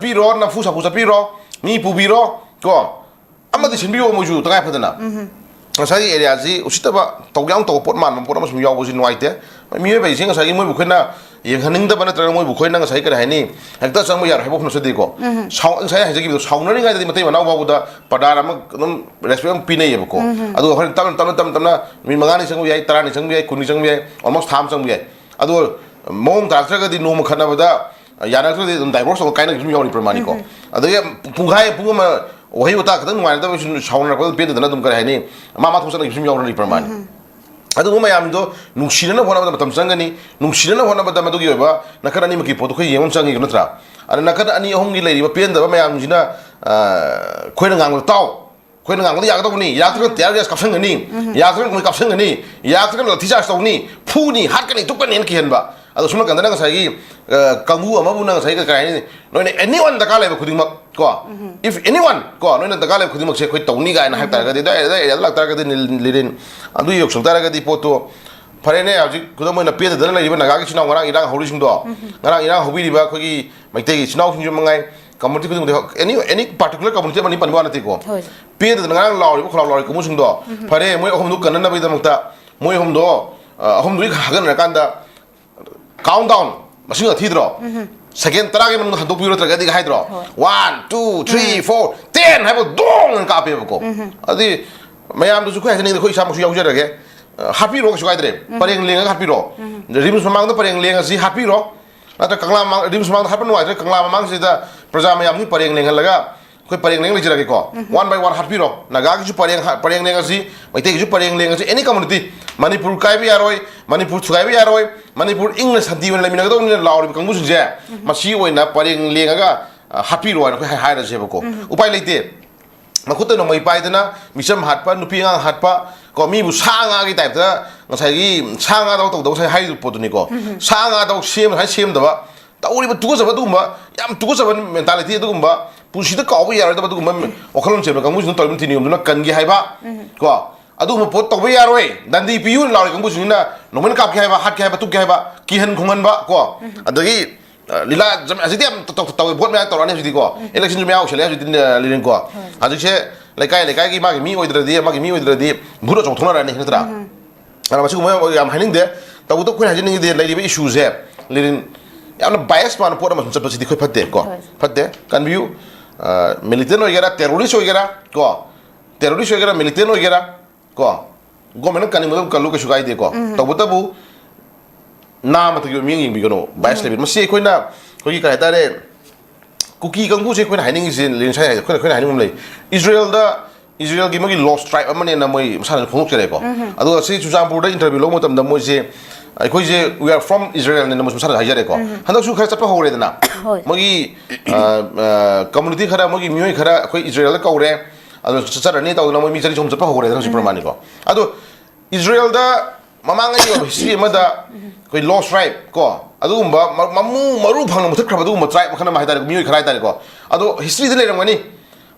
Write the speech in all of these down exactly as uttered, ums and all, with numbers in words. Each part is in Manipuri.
ꯄꯤꯔꯣ, ꯅꯝꯐꯨ ꯁꯥꯐꯨ ꯆꯠꯄꯤꯔꯣ, ꯃꯤ ꯄꯨꯕꯤꯔꯣ, ꯀꯣ, ꯑꯃꯗꯤ ꯁꯤꯟꯕꯤꯌꯣ ꯃꯣꯏꯁꯨ ꯇꯉꯥꯏ ꯐꯗꯅ꯫ ꯉꯁꯥꯏꯒꯤ ꯑꯦꯔꯤꯌꯥꯁꯤ ꯎꯁꯤꯠꯇꯕ ꯇꯧꯒꯦ ꯌꯥꯎꯅ ꯇꯧꯕ ꯄꯣꯠ ꯃꯥꯟꯕ ꯄꯣꯠ ꯑꯃ ꯁꯨꯝ ꯌꯥꯎꯕꯁꯤ ꯅꯨꯡꯉꯥꯏꯇꯦ꯫ ꯃꯤꯑꯣꯏꯕ ꯍꯥꯏꯁꯦ ꯉꯁꯥꯏꯒꯤ ꯃꯣꯏꯕꯨ ꯑꯩꯈꯣꯏꯅ ꯌꯦꯡꯍꯟꯅꯤꯡꯗꯕ ꯅꯠꯇ꯭ꯔꯒ ꯃꯣꯏꯕꯨ ꯑꯩꯈꯣꯏꯅ ꯉꯁꯥꯏ ꯀꯔꯤ ꯍꯥꯏꯅꯤ, ꯍꯦꯛꯇ ꯆꯪꯕ ꯌꯥꯔꯣꯏ ꯍꯥꯏꯕ ꯋꯥꯈꯜ ꯅꯠꯆꯗꯦꯀꯣ꯫ ꯁꯥꯎ-, ꯉꯁꯥꯏ ꯍꯥꯏꯖꯈꯤꯕꯗꯣ, ꯁꯥꯎꯅꯔꯤꯉꯩꯗꯗꯤ ꯃꯇꯩ ꯃꯅꯥꯎ ꯐꯥꯎꯕꯗ ꯄ꯭ꯔꯗꯥꯟ ꯑꯃ ꯑꯗꯨꯝ ꯔꯦꯁꯄꯦꯛ ꯑꯃ ꯄꯤꯅꯩꯌꯦꯕꯀꯣ꯫ ꯑꯗꯨꯒ ꯍꯣꯔꯦꯟ ꯇꯞꯅ ꯇꯞꯅ ꯇꯞꯅ ꯇꯞꯅ ꯅꯨꯃꯤꯠ ꯃꯉꯥꯅꯤ ꯆꯪꯕ ꯌꯥꯏ, ꯇꯔꯥꯅꯤ ꯆꯪꯕ ꯌꯥꯏ, ꯀꯨꯟꯅꯤ ꯆꯪꯕ ꯌꯥꯏ, ꯑꯣꯜꯃꯣꯁ ꯊꯥ ꯑꯃ ꯆꯪꯕ ꯌꯥꯏ꯫ ꯑꯗꯣ ꯃꯑꯣꯡ ꯇꯥꯔꯛꯇ꯭ꯔꯒꯗꯤ ꯅꯣꯡꯃ ꯈꯠꯅꯕꯗ ꯌꯥꯅꯔꯛꯇ꯭ꯔꯒꯗꯤ ꯑꯗꯨꯝ ꯗꯥꯏꯚꯣꯔꯁ ꯇꯧꯔꯒ ꯀꯥꯏꯅꯈꯤꯕꯁꯨ ꯌꯥꯎꯔꯤ ꯄ꯭ꯔꯃꯥꯅꯤꯀꯣ꯫ ꯑꯗꯒꯤ ꯄꯨꯡꯈꯥꯏ ꯄꯨꯡ ꯑꯃ ꯋꯥꯍꯩ ꯋꯥꯇꯥ ꯈꯤꯇꯪ ꯅꯨꯡꯉꯥꯏꯅꯗꯕ ꯁꯨꯝ ꯁꯥꯎꯅꯔꯛꯄꯗ ꯄꯦꯟꯗꯗꯅ ꯑꯗꯨꯝ ꯀꯔꯤ ꯍꯥꯏꯅꯤ, ꯃꯥ ꯃꯥ ꯊꯣꯛꯆꯠꯅꯈꯤꯕꯁꯨ ꯌꯥꯎꯅꯔꯤ ꯄ꯭ꯔꯃꯥꯅꯤꯀꯣ꯫ ꯑꯗꯨꯒꯨꯝꯕ ꯃꯌꯥꯝꯗꯣ ꯅꯨꯡꯁꯤꯅꯅꯕ ꯍꯣꯠꯅꯕꯗ ꯃꯇꯝ ꯆꯪꯒꯅꯤ꯫ ꯅꯨꯡꯁꯤꯅꯅꯕ ꯍꯣꯠꯅꯕꯗ ꯃꯗꯨꯒꯤ ꯑꯣꯏꯕ ꯅꯥꯀꯟ ꯑꯅꯤꯃꯛꯀꯤ ꯄꯣꯠꯇꯣ ꯑꯩꯈꯣꯏ ꯌꯦꯡꯕ ꯑꯃ ꯆꯪꯉꯤꯀꯣ, ꯅꯠꯇ꯭ꯔꯥ? ꯑꯗ ꯅꯥꯀꯟ ꯑꯅꯤ ꯑꯍꯨꯝꯒꯤ ꯂꯩꯔꯤꯕ ꯄꯦꯟꯗꯕ ꯃꯌꯥꯝꯁꯤꯅ, ꯑ, ꯑꯩꯈꯣꯏꯅ ꯉꯥꯡꯕꯗ ꯇꯥꯎ, ꯑꯩꯈꯣꯏꯅ ꯉꯥꯡꯕꯗ ꯌꯥꯒꯗꯧꯕꯅꯤ, ꯌꯥꯗ꯭ꯔꯒꯅ tear gas ꯀꯥꯞꯁꯟꯒꯅꯤ, ꯌꯥꯗ꯭ꯔꯒꯅ ꯃꯣꯏ ꯀꯥꯞꯁꯟꯒꯅꯤ, ꯌꯥꯗ꯭ꯔꯒꯅ ꯂꯥꯊꯤ ꯆꯥꯔꯖ ꯇꯧꯅꯤ, ꯐꯨꯅꯤ, ꯍꯥꯠꯀꯅꯤ, ꯇꯨꯞꯀꯅꯤꯅ ꯀꯤꯍꯟꯕ꯫ ꯑꯗꯣ ꯁꯣꯝ ꯅꯥꯀꯟꯗꯅ ꯉꯁꯥꯏꯒꯤ, ꯑ, ꯀꯥꯡꯕꯨ ꯑꯃꯕꯨꯅ ꯉꯁꯥꯏꯒꯤ ꯀꯔꯤ ꯍꯥꯏꯅꯤ, ꯅꯣꯏꯅ anyone ꯗꯔꯀꯥꯔ ꯂꯩꯕ ꯈꯨꯗꯤꯡꯃꯛ ꯀꯣ, if anyone ꯀꯣ, ꯅꯣꯏꯅ ꯗꯔꯀꯥꯔ ꯂꯩꯕ ꯈꯨꯗꯤꯡꯃꯛꯁꯦ ꯑꯩꯈꯣꯏ ꯇꯧꯅꯤ ꯀꯥꯏꯅ ꯍꯥꯏꯕ ꯇꯥꯔꯒꯗꯤ, ꯑꯗꯨ ꯑꯦꯔꯤꯌꯥꯗ ꯂꯥꯛꯇꯥꯔꯒꯗꯤ ꯅꯤꯂꯤꯟ, ꯑꯗꯨ ꯌꯧꯁꯤꯜꯂꯛ ꯇꯥꯔꯒꯗꯤ ꯄꯣꯠꯇꯣ ꯐꯔꯦꯅꯦ꯫ ꯍꯧꯖꯤꯛ ꯈꯨꯗꯝ ꯑꯣꯏꯅ ꯄꯦꯟꯗꯗꯅ ꯂꯩꯔꯤꯕ ꯅꯥꯒꯥꯒꯤ ꯏꯆꯤꯟ ꯏꯅꯥꯎ ꯉꯔꯥꯡ ꯏꯔꯥꯡ ꯍꯧꯔꯤꯁꯤꯡꯗꯣ, ꯉꯔꯥꯡ ꯏꯔꯥꯡ ꯍꯧꯕꯤꯔꯤꯕ ꯑꯩꯈꯣꯏꯒꯤ ꯃꯩꯇꯩꯒꯤ ꯏꯆꯤꯟ ꯏꯅꯥꯎꯁꯤꯡꯁꯨ ꯃꯉꯥꯏ, community ꯈꯨꯗꯤꯡꯃꯛꯇ, any, any particular community ꯑꯃꯅꯤ ꯄꯟꯕ ꯋꯥ ꯅꯠꯇꯦꯀꯣ꯫ ꯍꯣꯏ꯫ ꯄꯦꯟꯗꯗꯅ ꯉꯔꯥꯡ ꯂꯥꯎꯔꯤꯕ ꯈꯣꯂꯥꯎ ꯂꯥꯎꯔꯤꯕ ꯀꯥꯡꯕꯨꯁꯤꯡꯗꯣ, ꯐꯔꯦ, ꯃꯣꯏ ꯑꯍꯨꯝꯗꯨ ꯀꯟꯅꯅꯕꯒꯤꯗꯃꯛꯇ ꯃꯣꯏ ꯑꯍꯨꯝꯗꯣ, ꯑ, ꯑꯍꯨꯝꯗꯨꯒꯤ ꯍꯥꯒꯠꯅꯔꯀꯥꯟꯗ count down, ꯃꯁꯤꯡ ꯊꯤꯗ꯭ꯔꯣ? ꯁꯦꯀꯦꯟ ꯇꯔꯥꯒꯤ ꯃꯅꯨꯡꯗ ꯍꯟꯗꯣꯛꯄꯤꯔꯣ ꯅꯠꯇ꯭ꯔꯒꯗꯤ ꯍꯥꯏꯗ꯭ꯔꯣ? ꯍꯣꯏ꯫ One, two, three, four, ten ꯍꯥꯏꯕ ꯗꯣꯡ ꯑꯅ ꯀꯥꯞꯄꯦꯕꯀꯣ꯫ ꯑꯗꯨꯗꯤ ꯃꯌꯥꯝꯗꯁꯨ ꯑꯩꯈꯣꯏ ꯍꯥꯏꯖꯅꯤꯡꯉꯦ, ꯑꯩꯈꯣꯏ ꯏꯁꯥꯃꯛꯁꯨ ꯌꯥꯎꯖꯔꯒꯦ꯫ ꯑ, ꯍꯥꯠꯄꯤꯔꯣ, ꯀꯩꯁꯨ ꯀꯥꯏꯗ꯭ꯔꯦ꯫ ꯄꯔꯦꯡ ꯂꯦꯡꯉꯒ ꯍꯥꯠꯄꯤꯔꯣ꯫ ꯔꯤꯝꯁ ꯃꯃꯥꯡꯗ ꯄꯔꯦꯡ ꯂꯦꯡꯉꯁꯤ, ꯍꯥꯠꯄꯤꯔꯣ꯫ ꯅꯠꯇ꯭ꯔ ꯀꯪꯂꯥ ꯃꯃꯥꯡ, ꯔꯤꯝꯁ ꯃꯃꯥꯡꯗ ꯍꯥꯠꯄ ꯅꯨꯡꯉꯥꯏꯇ꯭ꯔꯦ, ꯀꯪꯂꯥ ꯃꯃꯥꯡꯁꯤꯗ ꯄ꯭ꯔꯖꯥ ꯃꯌꯥꯝꯁꯤ ꯄꯔꯦꯡ ꯂꯦꯡꯍꯜꯂꯒ ꯑꯩꯈꯣꯏ ꯄꯔꯦꯡ ꯂꯦꯡ ꯂꯩꯖꯔꯒꯦꯀꯣ꯫ One by one ꯍꯥꯠꯄꯤꯔꯣ꯫ ꯅꯥꯒꯥꯒꯤꯁꯨ ꯄꯔꯦꯡ ꯍꯥ-, ꯄꯔꯦꯡ ꯂꯦꯡꯉꯁꯤ, ꯃꯩꯇꯩꯒꯤꯁꯨ ꯄꯔꯦꯡ ꯂꯦꯡꯉꯁꯤ, any community꯫ ꯃꯅꯤꯄꯨꯔ ꯀꯥꯏꯕ ꯌꯥꯔꯣꯏ, ꯃꯅꯤꯄꯨꯔ ꯊꯨꯒꯥꯏꯕ ꯌꯥꯔꯣꯏ, ꯃꯅꯤꯄꯨꯔ ꯏꯪꯅ ꯁꯥꯟꯇꯤ ꯑꯣꯏꯅ ꯂꯩꯃꯤꯟꯅꯒꯗꯧꯕꯅꯤꯅ ꯂꯥꯎꯔꯤꯕ ꯀꯥꯡꯕꯨꯁꯤꯡꯁꯦ, ꯃꯁꯤ ꯑꯣꯏꯅ ꯄꯔꯦꯡ ꯂꯦꯡꯉꯒ, ꯑ, ꯍꯥꯠꯄꯤꯔꯣ ꯍꯥꯏꯅ ꯑꯩꯈꯣꯏ ꯍꯥꯏ-, ꯍꯥꯏꯔꯁꯦꯕꯀꯣ꯫ ꯎꯄꯥꯏ ꯂꯩꯇꯦ꯫ ꯃꯈꯨꯠꯇ ꯅꯣꯡꯃꯩ ꯄꯥꯏꯗꯅ ꯃꯤꯆꯝ ꯍꯥꯠꯄ, ꯅꯨꯄꯤ ꯑꯉꯥꯡ ꯍꯥꯠꯄ, ꯀꯣ, ꯃꯤꯕꯨ ꯁꯥ ꯉꯥꯒꯤ ꯇꯥꯏꯞꯇ ꯉꯁꯥꯏꯒꯤ ꯁꯥ ꯉꯥꯗꯧ ꯇꯧꯗꯧ ꯉꯁꯥꯏ ꯍꯥꯏꯔꯤꯕ ꯄꯣꯠꯇꯨꯅꯤꯀꯣ꯫ ꯁꯥ ꯉꯥꯗꯧ ꯁꯦꯝ-, ꯉꯁꯥꯏ ꯁꯦꯝꯗꯕ, ꯇꯧꯔꯤꯕ ꯇꯨꯀꯠꯆꯕ ꯑꯗꯨꯒꯨꯝꯕ, ꯌꯥꯝ ꯇꯨꯀꯠꯆꯕ mentality ꯑꯗꯨꯒꯨꯝꯕ, ꯄꯨꯟꯁꯤꯗ ꯀꯥꯎꯕ ꯌꯥꯔꯣꯏꯗꯕ ꯑꯗꯨꯒꯨꯝꯕ ꯋꯥꯈꯜꯂꯣꯟ ꯆꯦꯟꯕ ꯀꯥꯡꯕꯨꯁꯤꯡꯗꯨ ꯇꯧꯔꯤꯕ ꯊꯤꯅꯤꯌꯣꯝꯗꯨꯅ ꯀꯟꯒꯦ ꯍꯥꯏꯕ, ꯀꯣ, ꯑꯗꯨꯒꯨꯝꯕ ꯄꯣꯠ ꯇꯧꯕ ꯌꯥꯔꯣꯏ, ꯗꯟꯗꯤ ꯄꯤꯌꯨ ꯂꯥꯎꯔꯤ ꯀꯥꯡꯕꯨꯁꯤꯡꯁꯤꯅ ꯅꯣꯡꯃꯩꯅ ꯀꯥꯞꯀꯦ ꯍꯥꯏꯕ, ꯍꯥꯠꯀꯦ ꯍꯥꯏꯕ, ꯇꯨꯞꯀꯦ ꯍꯥꯏꯕ, ꯀꯤꯍꯟ ꯈꯣꯡꯍꯟꯕ, ꯀꯣ, ꯑꯗꯒꯤ ꯑ, ꯂꯤꯂꯥ ꯖꯝ-, ꯍꯧꯖꯤꯛꯇꯤ ꯌꯥꯝ ꯇꯧ-, ꯇꯧ-, ꯇꯧꯋꯦ, ꯚꯣꯠ ꯃꯌꯥ ꯇꯧꯔꯛꯑꯅꯤ ꯍꯧꯖꯤꯛꯇꯤꯀꯣ꯫ ꯎꯝ꯫ ꯏꯂꯦꯛꯁꯟꯁꯨ ꯃꯌꯥ ꯑꯣꯏꯁꯜꯂꯛꯑꯦ ꯍꯧꯖꯤꯛꯇꯤ, ꯑ, ꯂꯤꯔꯤꯟꯀꯣ꯫ ꯍꯣꯏ꯫ ꯍꯧꯖꯤꯛꯁꯦ ꯂꯩꯀꯥꯏ ꯂꯩꯀꯥꯏꯒꯤ ꯃꯥꯒꯤ ꯃꯤ ꯑꯣꯏꯗ꯭ꯔꯗꯤ, ꯃꯥꯒꯤ ꯃꯤ ꯑꯣꯏꯗ꯭ꯔꯗꯤ ꯚꯣꯠ ꯑꯆꯧꯕ ꯊꯣꯛꯅꯔꯛꯑꯅꯤ ꯅꯠꯇ꯭ꯔꯥ? ꯎꯝ꯫ ꯑꯗꯨꯅ ꯃꯁꯤꯒꯨꯝꯕ ꯌꯥꯝ ꯍꯥꯏꯅꯤꯡꯗꯦ꯫ ꯇꯧꯕꯇꯕꯨ ꯑꯩꯈꯣꯏꯅ ꯍꯥꯏꯖꯅꯤꯡꯉꯤꯗꯤ ꯂꯩꯔꯤꯕ ꯏꯁꯨꯁꯦ, ꯂꯤꯔꯤꯟ, ꯌꯥꯝꯅ ꯕꯥꯏꯁ ꯃꯥꯟꯕ ꯄꯣꯠ ꯑꯃ ꯁꯨꯝ ꯆꯠꯄꯁꯤꯗꯤ ꯑꯩꯈꯣꯏ ꯐꯠꯇꯦ ꯀꯣ꯫ ꯍꯣꯏ꯫ ꯐꯠꯇꯦ꯫ ꯀꯟꯕꯤꯌꯨ꯫ ꯑ, ꯃꯤꯂꯤꯇꯦꯟ ꯑꯣꯏꯒꯦꯔꯥ, ꯇꯦꯔꯣꯔꯤꯁ ꯑꯣꯏꯒꯦꯔꯥ ꯀꯣ, ꯇꯦꯔꯣꯔꯤꯁ ꯑꯣꯏꯒꯦꯔꯥ, ꯃꯤꯂꯤꯇꯦꯟ ꯑꯣꯏꯒꯦꯔꯥ ꯀꯣ, ꯒꯣꯔꯃꯦꯟꯅ ꯀꯟꯅꯤꯡꯕ ꯑꯗꯨꯝ ꯀꯜꯂꯨ, ꯀꯩꯁꯨ ꯀꯥꯏꯗꯦꯀꯣ꯫ ꯎꯝ꯫ ꯇꯧꯕꯇꯕꯨ ꯅꯥ ꯃꯊꯛꯀꯤ ꯑꯣꯏꯕ ꯃꯤꯠꯌꯦꯡ ꯌꯦꯡꯕꯤꯒꯅꯨ, ꯕꯥꯏꯁ ꯎꯝ꯫ ꯂꯩꯕꯤꯒꯅꯨ꯫ ꯃꯁꯤ ꯑꯩꯈꯣꯏꯅ, ꯑꯩꯈꯣꯏꯒꯤ ꯀꯩ ꯍꯥꯏꯇꯥꯔꯦ, ꯀꯨꯀꯤ ꯀꯥꯡꯕꯨꯁꯦ ꯑꯩꯈꯣꯏꯅ ꯍꯥꯏꯅꯤꯡꯉꯤꯁꯦ, ꯂꯤꯔꯤꯟ ꯁꯥꯏ ꯍꯥꯏꯁꯦ ꯑꯩꯈꯣꯏꯅ, ꯑꯩꯈꯣꯏꯅ ꯍꯥꯏꯅꯤꯡꯕ ꯑꯃ ꯂꯩ꯫ ꯏꯖꯔꯦꯜꯗ, ꯏꯖꯔꯦꯜꯒꯤ ꯃꯣꯏꯒꯤ ꯂꯣꯁ ꯇ꯭ꯔꯥꯏꯕ ꯑꯃꯅꯦꯅ ꯃꯣꯏ ꯃꯁꯥꯅꯁꯨ ꯐꯣꯡꯗꯣꯛꯆꯔꯦꯀꯣ꯫ ꯎꯝ꯫ ꯑꯗꯨꯒ ꯁꯤ ꯆꯨꯔꯆꯥꯟꯄꯨꯔꯗ ꯏꯟꯇꯔꯚ꯭ꯌꯨ ꯂꯧꯕ ꯃꯇꯝꯗ ꯃꯣꯏꯁꯦ, "ꯑꯩꯈꯣꯏꯁꯦ, we are from Israel"ꯅꯦꯅ ꯃꯣꯏꯁꯨ ꯃꯁꯥꯅꯁꯨ ꯍꯥꯏꯖꯔꯦꯀꯣ꯫ ꯎꯝ꯫ ꯍꯟꯗꯛꯁꯨ ꯈꯔ ꯆꯠꯄ ꯍꯧꯔꯦꯗꯅ꯫ ꯍꯣꯏ꯫ ꯃꯣꯏꯒꯤ, ꯑ, ꯑ, ꯀꯝꯃꯨꯅꯤꯇꯤ ꯈꯔ, ꯃꯣꯏꯒꯤ ꯃꯤꯑꯣꯏ ꯈꯔ ꯑꯩꯈꯣꯏ ꯏꯖꯔꯦꯜꯗ ꯀꯧꯔꯦ, ꯑꯗꯨ ꯆꯠꯆꯔꯅꯤ ꯇꯧꯗꯅ ꯃꯣꯏ ꯃꯤ ꯆꯅꯤ ꯆꯍꯨꯝ ꯆꯠꯄ ꯍꯧꯔꯦꯗꯅ ꯍꯧꯖꯤꯛ ꯎꯝ꯫ ꯄ꯭ꯔꯃꯥꯅꯤꯀꯣ꯫ ꯑꯗꯣ ꯏꯖꯔꯦꯜꯗ ꯃꯃꯥꯡꯉꯩꯒꯤ ꯑꯣꯏꯕ ꯍꯤꯁꯇ꯭ꯔꯤ ꯑꯃꯗ ꯑꯩꯈꯣꯏ ꯂꯣꯁ ꯇ꯭ꯔꯥꯏꯕ ꯀꯣ, ꯑꯗꯨꯒꯨꯝꯕ ꯃ-, ꯃꯃꯨ ꯃꯔꯨ ꯐꯪꯅ ꯃꯨꯊꯠꯈ꯭ꯔꯕ ꯑꯗꯨꯒꯨꯝꯕ ꯇ꯭ꯔꯥꯏꯕ ꯃꯈꯜ ꯑꯃ ꯍꯥꯏꯇꯥꯔꯦ, ꯃꯤꯑꯣꯏ ꯈꯔ ꯍꯥꯏꯇꯥꯔꯦꯀꯣ꯫ ꯑꯗꯣ ꯍꯤꯁꯇ꯭ꯔꯤꯗ ꯂꯩꯔꯝꯒꯅꯤ꯫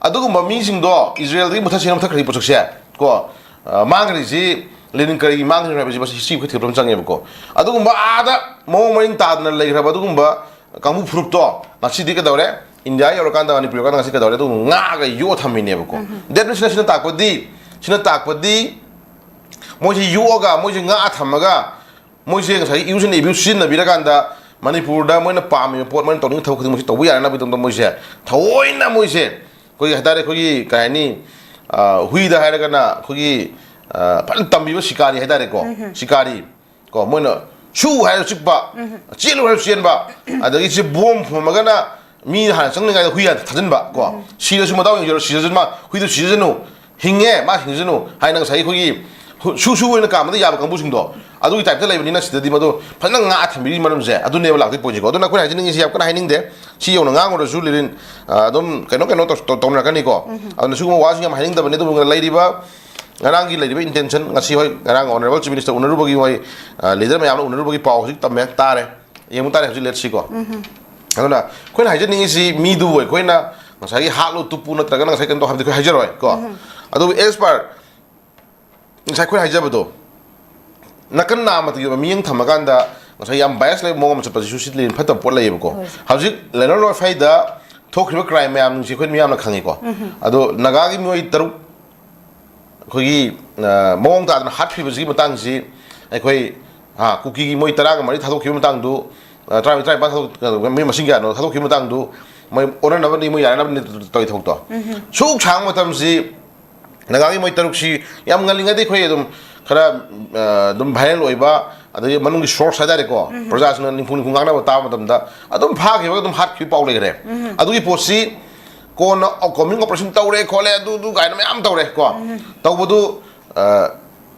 ꯑꯗꯨꯒꯨꯝꯕ ꯃꯤꯁꯤꯡꯗꯣ ꯏꯖꯔꯦꯜꯗꯒꯤ ꯃꯨꯊꯠꯁꯦꯅ ꯃꯨꯊꯠꯈ꯭ꯔꯤ ꯄꯣꯠꯁꯛꯁꯦ ꯀꯣ, ꯑ, ꯃꯥꯡꯈ꯭ꯔꯤꯁꯤ ꯂꯦꯅꯤꯟ ꯀꯔꯤꯒꯤ ꯃꯥꯡꯈ꯭ꯔꯤꯅꯣ ꯍꯥꯏꯕꯁꯤ ꯃꯁꯤ ꯍꯤꯁꯇ꯭ꯔꯤ ꯑꯩꯈꯣꯏ ꯊꯤꯒꯠꯄ ꯑꯃ ꯆꯪꯉꯦꯕꯀꯣ꯫ ꯑꯗꯨꯒꯨꯝꯕ ꯑꯥꯗ ꯃꯑꯣꯡ ꯃꯔꯤꯟ ꯇꯥꯗꯅ ꯂꯩꯈ꯭ꯔꯕ ꯑꯗꯨꯒꯨꯝꯕ ꯀꯥꯡꯕꯨ ꯐꯨꯔꯨꯞꯇꯣ ꯉꯁꯤꯗꯤ ꯀꯩꯗꯧꯔꯦ? ꯏꯟꯗꯤꯌꯥ ꯌꯧꯔꯀꯥꯟꯗ, ꯃꯅꯤꯄꯨꯔ ꯌꯧꯔꯀꯥꯟꯗ ꯉꯁꯤ ꯀꯩꯗꯧꯔꯦ? ꯑꯗꯨꯒꯨꯝꯕ ꯉꯥꯛꯑꯒ ꯌꯣꯛꯑ ꯊꯝꯃꯤꯅꯦꯕꯀꯣ꯫ ꯎꯝ꯫ That means ꯁꯤꯅ, ꯁꯤꯅ ꯇꯥꯛꯄꯗꯤ, ꯁꯤꯅ ꯇꯥꯛꯄꯗꯤ ꯃꯣꯏꯁꯤ ꯌꯣꯛꯑꯒ, ꯃꯣꯏꯁꯤ ꯉꯥꯛꯑ ꯊꯝꯃꯒ, ꯃꯣꯏꯁꯦ ꯉꯁꯥꯏꯒꯤ use and abuse ꯁꯤꯖꯤꯟꯅꯕꯤꯔꯀꯥꯟꯗ ꯃꯅꯤꯄꯨꯔꯗ ꯃꯣꯏꯅ ꯄꯥꯝꯃꯤꯕ ꯄꯣꯠ, ꯃꯣꯏꯅ ꯇꯧꯅꯤꯡꯕ ꯊꯕꯛ ꯈꯨꯗꯤꯡꯃꯛꯁꯦ ꯇꯧꯕ ꯌꯥꯅꯅꯕꯒꯤꯗꯃꯛꯇ ꯃꯣꯏꯁꯦ ꯊꯑꯣꯏꯅ ꯃꯣꯏꯁꯦ ꯑꯩꯈꯣꯏꯒꯤ ꯍꯥꯏꯇꯥꯔꯦ, ꯑꯩꯈꯣꯏꯒꯤ ꯀꯩ ꯍꯥꯏꯅꯤ, ꯑ, ꯍꯨꯏꯗ ꯍꯥꯏꯔꯒꯅ ꯑꯩꯈꯣꯏꯒꯤ, ꯑ, ꯐꯖꯅ ꯇꯝꯕꯤꯕ ꯁꯤꯀꯥꯔꯤ ꯍꯥꯏꯇꯥꯔꯦꯀꯣ꯫ ꯎꯝ꯫ ꯁꯤꯀꯥꯔꯤ ꯀꯣ, ꯃꯣꯏꯅ ꯁꯨ ꯍꯥꯏꯔ ꯆꯤꯛꯄ, ꯎꯝ꯫ ꯆꯦꯜꯂꯨ ꯍꯥꯏꯔ ꯆꯦꯟꯕ, ꯑꯗꯒꯤ ꯁꯤ ꯕꯣꯝ ꯐꯨꯝꯃꯒꯅ ꯃꯤ ꯍꯥꯟꯅ ꯆꯪꯗ꯭ꯔꯤꯉꯩꯗ ꯍꯨꯏ ꯍꯥꯟꯅ ꯊꯥꯖꯤꯟꯕ ꯀꯣ꯫ ꯎꯝ꯫ ꯁꯤꯔꯁꯨ ꯃꯗꯥꯎ ꯌꯦꯡꯖꯔꯣ, ꯁꯤꯔꯁꯨ ꯃꯥ ꯍꯨꯏꯗꯣ ꯁꯤꯔꯁꯅꯨ, ꯍꯤꯡꯉꯦ ꯃꯥ ꯍꯤꯡꯖꯅꯨ ꯍꯥꯏꯅ ꯉꯁꯥꯏꯒꯤ ꯑꯩꯈꯣꯏꯒꯤ ꯍꯨ-, ꯁꯨ ꯁꯨ ꯑꯣꯏꯅ ꯀꯥꯝꯕꯗ ꯌꯥꯕ ꯀꯥꯡꯕꯨꯁꯤꯡꯗꯣ ꯑꯗꯨꯒꯤ ꯇꯥꯏꯞꯇ ꯂꯩꯕꯅꯤꯅ ꯁꯤꯗꯗꯤ ꯃꯗꯨ ꯐꯖꯅ ꯉꯥꯛꯑ ꯊꯝꯕꯤꯔꯤ ꯃꯔꯝꯁꯦ ꯑꯗꯨꯅꯦꯕ ꯂꯥꯛꯇꯣꯏ ꯄꯣꯏꯟꯁꯦꯀꯣ꯫ ꯑꯗꯨꯅ ꯑꯩꯈꯣꯏꯅ ꯍꯥꯏꯖꯅꯤꯡꯉꯤꯁꯤ ꯌꯥꯝ ꯀꯟꯅ ꯍꯥꯏꯅꯤꯡꯗꯦ꯫ ꯁꯤ ꯌꯧꯅ ꯉꯥꯡꯉꯨꯔꯁꯨ ꯂꯤꯔꯤꯟ, ꯑ, ꯑꯗꯨꯝ ꯀꯩꯅꯣ ꯀꯩꯅꯣ ꯇꯧ-, ꯇꯧ-, ꯇꯧꯅꯔꯛꯀꯅꯤꯀꯣ꯫ ꯎꯝ꯫ ꯑꯗꯨꯅ ꯁꯤꯒꯨꯝꯕ ꯋꯥꯁꯤꯡ ꯌꯥꯝ ꯍꯥꯏꯅꯤꯡꯗꯕꯅꯤ꯫ ꯑꯗꯨꯕꯨ ꯂꯩꯔꯤꯕ ꯉꯔꯥꯡꯒꯤ ꯂꯩꯔꯤꯕ intention, ꯉꯁꯤ ꯍꯣꯏ, ꯉꯔꯥꯡ Honourable Chief Minister ꯎꯅꯔꯨꯕꯒꯤ ꯃꯣꯏ, ꯑ, leader ꯃꯌꯥꯝꯅ ꯎꯅꯔꯨꯕꯒꯤ ꯄꯥꯎ ꯍꯧꯖꯤꯛ ꯇꯝꯃꯦ, ꯇꯥꯔꯦ꯫ ꯌꯦꯡꯕ ꯇꯥꯔꯦ ꯍꯧꯖꯤꯛ, let's see ꯀꯣ꯫ ꯎꯝ꯫ ꯑꯗꯨꯅ ꯑꯩꯈꯣꯏꯅ ꯍꯥꯏꯖꯅꯤꯡꯉꯤꯁꯤ ꯃꯤꯗꯨꯕꯨ ꯑꯩꯈꯣꯏꯅ ꯉꯁꯥꯏꯒꯤ ꯍꯥꯠꯂꯨ ꯇꯨꯞꯄꯨ ꯅꯠꯇ꯭ꯔꯒꯅ ꯉꯁꯥꯏ ꯀꯩꯅꯣ ꯇꯧ ꯍꯥꯏꯕꯗꯤ ꯑꯩꯈꯣꯏ ꯍꯥꯏꯖꯔꯣꯏ ꯀꯣ꯫ ꯎꯝ꯫ ꯑꯗꯨꯕꯨ as per ꯉꯁꯥꯏ ꯑꯩꯈꯣꯏꯅ ꯍꯥꯏꯖꯕꯗꯣ, ꯅꯥꯀꯟ ꯅꯥꯝꯃꯇꯒꯤ ꯑꯣꯏꯕ ꯃꯤꯠꯌꯦꯡ ꯊꯝꯃꯀꯥꯟꯗ ꯉꯁꯥꯏ ꯌꯥꯝ ꯕꯥꯏꯁ ꯂꯩꯕ ꯃꯑꯣꯡ ꯑꯃ ꯆꯠꯄꯁꯤꯁꯨ ꯁꯤ ꯂꯩ ꯐꯠꯇꯕ ꯄꯣꯠ ꯂꯩꯌꯦꯕꯀꯣ꯫ ꯍꯣꯏ, ꯁꯥꯔ꯫ ꯍꯧꯖꯤꯛ ꯂꯦꯅꯣꯟ ꯋꯥꯏꯐꯥꯏꯗ ꯊꯣꯛꯈ꯭ꯔꯤꯕ ꯀ꯭ꯔꯥꯏꯝ ꯃꯌꯥꯝꯁꯤ ꯑꯩꯈꯣꯏ ꯃꯤꯌꯥꯝꯅ ꯈꯪꯉꯤꯀꯣ꯫ ꯎꯝ꯫ ꯑꯗꯣ ꯅꯥꯒꯥꯒꯤ ꯃꯤꯑꯣꯏ ꯇꯔꯨꯛ ꯑꯩꯈꯣꯏꯒꯤ, ꯑ, ꯃꯑꯣꯡ ꯇꯥꯗꯅ ꯍꯥꯠꯈꯤꯕꯁꯤꯒꯤ ꯃꯇꯥꯡꯁꯤ ꯑꯩꯈꯣꯏ, ꯑ, ꯀꯨꯀꯤꯒꯤ ꯃꯣꯏ ꯇꯔꯥꯒ ꯃꯔꯤ ꯊꯥꯗꯣꯛꯈꯤꯕ ꯃꯇꯥꯡꯗꯨ, ꯑ, ꯇꯔꯥꯃꯔꯤ, ꯇꯔꯥꯅꯤꯄꯥꯜ ꯊꯥꯗꯣꯛ-, ꯃꯤ ꯃꯁꯤꯡ ꯀꯌꯥꯅꯣ ꯊꯥꯗꯣꯛꯈꯤꯕ ꯃꯇꯥꯡꯗꯨ ꯃꯣꯏ ꯑꯣꯟꯅꯅꯕꯅꯤ, ꯃꯣꯏ ꯌꯥꯅꯅꯕꯅꯤ ꯇꯧꯔꯤ ꯊꯕꯛꯇꯣ꯫ ꯎꯝ꯫ ꯁꯨꯛ ꯁꯥꯡꯕ ꯃꯇꯝꯁꯤ ꯅꯥꯒꯥꯒꯤ ꯃꯣꯏ ꯇꯔꯨꯛꯁꯤ ꯌꯥꯝ ꯉꯜꯂꯤꯉꯩꯗ ꯑꯩꯈꯣꯏ ꯑꯗꯨꯝ ꯈꯔ, ꯑ, ꯑꯗꯨꯝ ꯚꯥꯏꯔꯦꯜ ꯑꯣꯏꯕ, ꯑꯗꯒꯤ ꯃꯅꯨꯡꯒꯤ ꯁꯣꯔꯁ ꯍꯥꯏꯇꯥꯔꯦꯀꯣ, ꯎꯝ꯫ ꯄ꯭ꯔꯖꯥꯁꯤꯡꯅ ꯅꯤꯡꯐꯨ ꯅꯤꯡꯐꯨ ꯉꯥꯡꯅꯕ ꯇꯥꯕ ꯃꯇꯝꯗ ꯑꯗꯨꯝ ꯐꯥꯈꯤꯕꯒ ꯑꯗꯨꯝ ꯍꯥꯠꯈꯤꯕ ꯄꯥꯎ ꯂꯩꯈ꯭ꯔꯦ꯫ ꯎꯝ꯫ ꯑꯗꯨꯒꯤ ꯄꯣꯠꯁꯤ ꯀꯣꯟꯅ ꯀꯣꯃꯤꯡ ꯑꯣꯄꯔꯦꯁꯟ ꯇꯧꯔꯦ ꯈꯣꯠꯂꯦ ꯑꯗꯨ ꯑꯗꯨ ꯀꯥꯏꯅ ꯃꯌꯥꯝ ꯇꯧꯔꯦ ꯀꯣ꯫ ꯎꯝ꯫ ꯇꯧꯕꯗꯨ, ꯑ,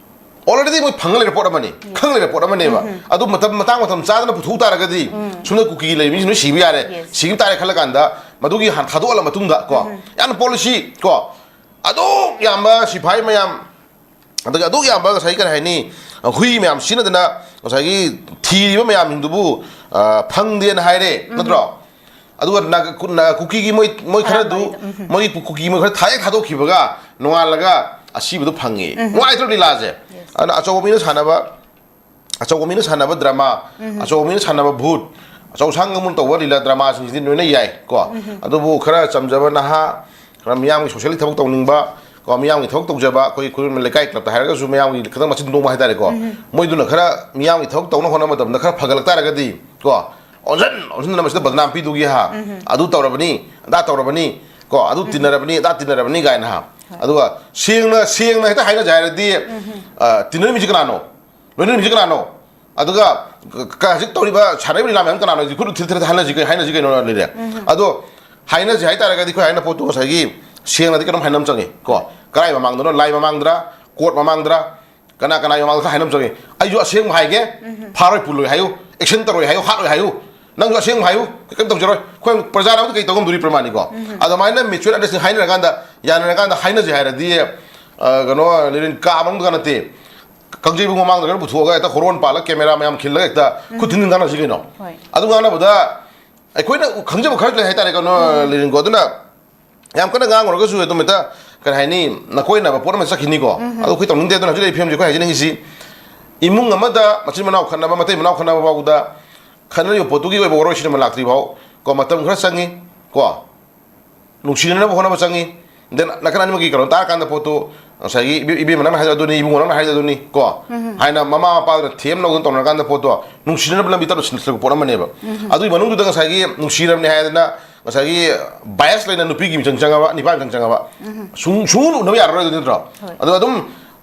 ꯑꯣꯜꯔꯦꯗꯤ ꯃꯣꯏ ꯐꯪꯉ ꯂꯩꯔ ꯄꯣꯠ ꯑꯃꯅꯤ, ꯈꯪꯉ ꯂꯩꯔ ꯄꯣꯠ ꯑꯃꯅꯦꯕ꯫ ꯎꯝ꯫ ꯑꯗꯨ ꯃꯇꯝ, ꯃꯇꯥꯡ ꯃꯇꯝ ꯆꯥꯗꯅ ꯄꯨꯊꯣꯛ ꯇꯥꯔꯒꯗꯤ ꯎꯝ꯫ ꯁꯣꯝꯗ ꯀꯨꯀꯤꯒꯤ ꯂꯩꯕ ꯃꯤꯁꯤ ꯂꯣꯏ ꯁꯤꯕ ꯌꯥꯔꯦ꯫ ꯌꯦꯁ꯫ ꯁꯤꯕ ꯇꯥꯔꯦ ꯈꯜꯂ ꯀꯥꯟꯗ ꯃꯗꯨꯒꯤ ꯍꯥꯟꯅ ꯊꯥꯗꯣꯛꯍꯜꯂ ꯃꯇꯨꯡꯗ ꯀꯣ, ꯎꯝ꯫ ꯌꯥꯝꯅ ꯄꯣꯂꯤꯁꯤ ꯀꯣ, ꯑꯗꯨꯛ ꯌꯥꯝꯕ ꯁꯤꯐꯥꯏ ꯃꯌꯥꯝ, ꯑꯗꯒꯤ ꯑꯗꯨꯛ ꯌꯥꯝꯕ ꯉꯁꯥꯏ ꯀꯔꯤ ꯍꯥꯏꯅꯤ, ꯍꯨꯏ ꯃꯌꯥꯝ ꯁꯤꯖꯤꯟꯅꯗꯅ ꯉꯁꯥꯏꯒꯤ ꯊꯤꯔꯤꯕ ꯃꯌꯥꯝꯁꯤꯡꯗꯨꯕꯨ, ꯑ, ꯐꯪꯗꯦꯅ ꯍꯥꯏꯔꯦ, ꯎꯝ꯫ ꯅꯠꯇ꯭ꯔꯣ? ꯑꯗꯨꯒ ꯅꯥꯒ-, ꯀꯨ-, ꯅꯥ-, ꯀꯨꯀꯤꯒꯤ ꯃꯣꯏ, ꯃꯣꯏ ꯈꯔꯗꯨ, ꯀꯔꯥꯝꯕꯥꯏꯗ, ꯎꯝ꯫ ꯃꯣꯏꯒꯤ ꯀꯨ-, ꯀꯨꯀꯤ ꯃꯣꯏ ꯈꯔ ꯊꯥ ꯍꯦꯛ ꯊꯥꯗꯣꯛꯈꯤꯕꯒ ꯅꯣꯡꯉꯥꯜꯂꯒ ꯑꯁꯤꯕꯗꯨ ꯐꯪꯉꯤ꯫ ꯎꯝ꯫ ꯅꯨꯡꯉꯥꯏꯇ꯭ꯔꯣ ꯂꯤꯂꯥꯁꯦ? ꯌꯦꯁ꯫ ꯑꯗꯨꯅ ꯑꯆꯧꯕ ꯃꯤꯅ ꯁꯥꯟꯅꯕ, ꯑꯆꯧꯕ ꯃꯤꯅ ꯁꯥꯟꯅꯕ ꯗ꯭ꯔꯃꯥ, ꯎꯝ꯫ ꯑꯆꯧꯕ ꯃꯤꯅ ꯁꯥꯟꯅꯕ ꯚꯨꯠ, ꯑꯆꯧ ꯑꯁꯥꯡ ꯑꯃꯅ ꯇꯧꯕ ꯂꯤꯂꯥ ꯗ꯭ꯔꯃꯥꯁꯤꯡꯁꯤꯗꯤ ꯂꯣꯏꯅ ꯌꯥꯏ ꯀꯣ꯫ ꯎꯝ꯫ ꯑꯗꯨꯕꯨ ꯈꯔ ꯆꯝꯖꯕ ꯅꯍꯥ, ꯈꯔ ꯃꯤꯌꯥꯝꯒꯤ ꯁꯣꯁꯤꯌꯦꯜꯒꯤ ꯊꯕꯛ ꯇꯧꯅꯤꯡꯕ ꯀꯣ, ꯃꯤꯌꯥꯝꯒꯤ ꯊꯕꯛ ꯇꯧꯖꯕ, ꯑꯩꯈꯣꯏ ꯈꯨꯔꯨꯝ ꯂꯩꯀꯥꯏ ꯀ꯭ꯂꯕꯇ ꯍꯥꯏꯔꯒꯁꯨ ꯃꯌꯥꯝꯒꯤ ꯈꯤꯇꯪ ꯃꯆꯤꯟ ꯇꯣꯡꯕ ꯍꯥꯏꯇꯥꯔꯦꯀꯣ꯫ ꯎꯝ꯫ ꯃꯣꯏꯗꯨꯅ ꯈꯔ ꯃꯤꯌꯥꯝꯒꯤ ꯊꯕꯛ ꯇꯧꯅ ꯍꯣꯠꯅꯕ ꯃꯇꯝꯗ ꯈꯔ ꯐꯒꯠꯂꯛ ꯇꯥꯔꯒꯗꯤ ꯀꯣ, ꯑꯣꯟꯁꯤꯟ ꯑꯣꯟꯁꯤꯟꯗꯅ ꯃꯁꯤꯗ ꯕꯗꯅꯥꯝ ꯄꯤꯗꯨꯒꯤ ꯍꯥ, ꯎꯝ꯫ ꯑꯗꯨ ꯇꯧꯔꯕꯅꯤ, ꯑꯗꯥ ꯇꯧꯔꯕꯅꯤ ꯀꯣ, ꯑꯗꯨ ꯎꯝ꯫ ꯇꯤꯟꯅꯔꯕꯅꯤ, ꯑꯗꯥ ꯇꯤꯟꯅꯔꯕꯅꯤ ꯀꯥꯏꯅ ꯍꯥ꯫ ꯍꯣꯏ꯫ ꯑꯗꯨꯒ ꯁꯦꯡꯅ, ꯁꯦꯡꯅ ꯍꯦꯛꯇ ꯍꯥꯏꯅꯖꯦ ꯍꯥꯏꯔꯗꯤ, ꯎꯝ꯫ ꯑ, ꯇꯤꯟꯅꯔꯤꯕ ꯃꯤꯁꯦ ꯀꯅꯥꯅꯣ? ꯂꯣꯏꯅꯔꯤꯕꯁꯦ ꯀꯅꯥꯅꯣ? ꯑꯗꯨꯒ ꯀ-, ꯀ-, ꯍꯧꯖꯤꯛ ꯇꯧꯔꯤꯕ, ꯁꯥꯟꯅꯔꯤꯕ ꯂꯤꯂꯥ ꯃꯌꯥꯝ ꯀꯅꯥꯅꯣ? ꯍꯧꯖꯤꯛ ꯈꯨꯠ ꯊꯤꯜ ꯊꯤꯜ ꯍꯥꯏꯅꯁꯤ ꯀꯩ-, ꯍꯥꯏꯅꯁꯤ ꯀꯩꯅꯣ ꯂꯩꯔꯦ꯫ ꯎꯝ꯫ ꯑꯗꯣ ꯍꯥꯏꯅꯁꯤ ꯍꯥꯏꯇꯥꯔꯒꯗꯤ ꯑꯩꯈꯣꯏ ꯍꯥꯏꯅ ꯄꯣꯠꯇꯨ ꯉꯁꯥꯏꯒꯤ ꯁꯦꯡꯅꯗꯤ ꯀꯩꯅꯣꯝ ꯍꯥꯏꯅ ꯑꯃ ꯆꯪꯉꯤ ꯀꯣ꯫ ꯀꯔꯥꯏ ꯃꯃꯥꯡꯗꯅꯣ? ꯂꯥꯏ ꯃꯃꯥꯡꯗ꯭ꯔꯥ? ꯀꯣꯔꯠ ꯃꯃꯥꯡꯗ꯭ꯔꯥ? ꯀꯅꯥ ꯀꯅꯥꯒꯤ ꯃꯃꯥꯡꯗ ꯈꯔ ꯍꯥꯏꯅ ꯑꯃ ꯆꯪꯉꯤ? ꯑꯩꯁꯨ ꯑꯁꯦꯡꯕ ꯍꯥꯏꯒꯦ, ꯎꯝ꯫ ꯐꯥꯔꯣꯏ ꯄꯨꯜꯂꯣꯏ ꯍꯥꯏꯌꯨ, ꯑꯦꯛꯁꯟ ꯇꯧꯔꯣꯏ ꯍꯥꯏꯌꯨ, ꯍꯥꯠꯂꯣꯏ ꯍꯥꯏꯌꯨ, ꯅꯪꯁꯨ ꯑꯁꯦꯡꯕ ꯍꯥꯏꯌꯨ, ꯀꯩꯝ ꯇꯧꯖꯔꯣꯏ꯫ ꯑꯩꯈꯣꯏ ꯄ꯭ꯔꯖꯥꯅ ꯑꯃꯨꯛꯇ ꯀꯩ ꯇꯧ ꯉꯝꯗꯣꯔꯤ ꯄ꯭ꯔꯃꯥꯅꯤꯀꯣ? ꯎꯝ꯫ ꯑꯗꯨꯃꯥꯏꯅ mutual understanding ꯍꯥꯏꯅꯔꯀꯥꯟꯗ, ꯌꯥꯅꯔꯀꯥꯟꯗ ꯍꯥꯏꯅꯁꯤ ꯍꯥꯏꯔꯗꯤ, ꯑ, ꯀꯩꯅꯣ, ꯂꯤꯔꯤꯟ ꯀꯥ ꯃꯅꯨꯡꯗ ꯅꯠꯇꯦ, ꯀꯥꯡꯖꯩꯕꯨꯡ ꯃꯃꯥꯡꯗ ꯀꯩꯅꯣ ꯄꯨꯊꯣꯛꯑꯒ ꯍꯦꯛꯇ ꯍꯣꯔꯣꯟ ꯄꯥꯜꯂꯒ ꯀꯦꯃꯦꯔꯥ ꯃꯌꯥꯝ ꯈꯤꯜꯂꯒ ꯍꯦꯛꯇ ꯎꯝ꯫ ꯈꯨꯠ ꯊꯤꯟ ꯊꯤꯟ ꯉꯥꯡꯅꯁꯤ ꯀꯩꯅꯣ? ꯍꯣꯏ꯫ ꯑꯗꯨ ꯉꯥꯡꯅꯕꯗ ꯑꯩꯈꯣꯏꯅ ꯈꯪꯖꯕ ꯈꯔ ꯂꯩ ꯍꯥꯏꯇꯥꯔꯦ ꯀꯩꯅꯣ, ꯎꯝ꯫ ꯂꯤꯔꯤꯟꯀꯣ꯫ ꯑꯗꯨꯅ ꯌꯥꯝ ꯀꯟꯅ ꯉꯥꯡꯉꯨꯔꯒꯁꯨ ꯑꯗꯨꯝ ꯍꯦꯛꯇ ꯀꯔꯤ ꯍꯥꯏꯅꯤ, ꯅꯀꯣꯏꯅꯕ ꯄꯣꯠ ꯑꯃ ꯆꯠꯈꯤꯅꯤꯀꯣ꯫ ꯎꯝ꯫ ꯑꯗꯨ ꯑꯩꯈꯣꯏ ꯇꯧꯅꯤꯡꯗꯦ꯫ ꯑꯗꯨꯅ ꯍꯧꯖꯤꯛ ꯂꯩꯔꯤꯕ ꯐꯤꯕꯝꯁꯦ ꯑꯩꯈꯣꯏ ꯍꯥꯏꯖꯅꯤꯡꯉꯤꯁꯤ, ꯏꯃꯨꯡ ꯑꯃꯗ ꯃꯆꯤꯟ ꯃꯅꯥꯎ ꯈꯠꯅꯕ, ꯃꯇꯩ ꯃꯅꯥꯎ ꯈꯠꯅꯕ ꯐꯥꯎꯗ, ꯈꯠꯅꯔꯤꯕ ꯄꯣꯠꯇꯨꯒꯤ ꯑꯣꯏꯕ ꯋꯥꯔꯣꯏꯁꯤꯟ ꯑꯃ ꯂꯥꯛꯇ꯭ꯔꯤ ꯐꯥꯎ ꯀꯣ, ꯃꯇꯝ ꯈꯔ ꯆꯪꯉꯤ ꯀꯣ, ꯅꯨꯡꯁꯤꯅꯅꯕ ꯍꯣꯠꯅꯕ ꯆꯪꯉꯤ꯫ Then ꯅꯥꯀꯟ ꯑꯅꯤꯃꯛꯀꯤ ꯀꯩꯅꯣ ꯇꯥꯔꯀꯥꯟꯗ ꯄꯣꯠꯇꯣ ꯉꯁꯥꯏꯒꯤ ꯏꯕꯦ- ꯏꯕꯦꯝꯃ ꯅꯪꯅ ꯍꯥꯏꯗꯣ ꯑꯗꯨꯅꯤ, ꯏꯕꯨꯡꯉꯣ ꯅꯪꯅ ꯍꯥꯏꯗꯣ ꯑꯗꯨꯅꯤ ꯀꯣ, ꯍꯥꯏꯅ ꯃꯃꯥ ꯃꯄꯥꯗꯨꯅ ꯊꯦꯝꯅꯕ ꯇꯧꯅꯔꯀꯥꯟꯗ ꯄꯣꯠꯇꯣ ꯅꯨꯡꯁꯤꯅꯅꯕ ꯂꯝꯕꯤ ꯇꯞꯅ ꯁꯤꯟꯅꯁꯤꯜꯂꯛꯄ ꯄꯣꯠ ꯑꯃꯅꯦꯕ꯫ ꯑꯗꯨꯒꯤ ꯃꯅꯨꯡꯗꯨꯗ ꯉꯁꯥꯏꯒꯤ ꯅꯨꯡꯁꯤꯔꯕꯅꯤ ꯍꯥꯏꯗꯅ ꯉꯁꯥꯏꯒꯤ bias ꯂꯩꯅ ꯅꯨꯄꯤꯒꯤ ꯃꯤꯆꯪ ꯆꯪꯉꯕ, ꯅꯤꯄꯥ ꯃꯤꯆꯪ ꯆꯪꯉꯕ, ꯁꯨꯡ ꯁꯨꯡꯎ ꯎꯅꯕ ꯌꯥꯔꯔꯣꯏ ꯑꯗꯨ ꯅꯠꯇ꯭ꯔꯣ? ꯍꯣꯏ꯫ ꯑꯗꯣ ꯑꯗꯨꯝ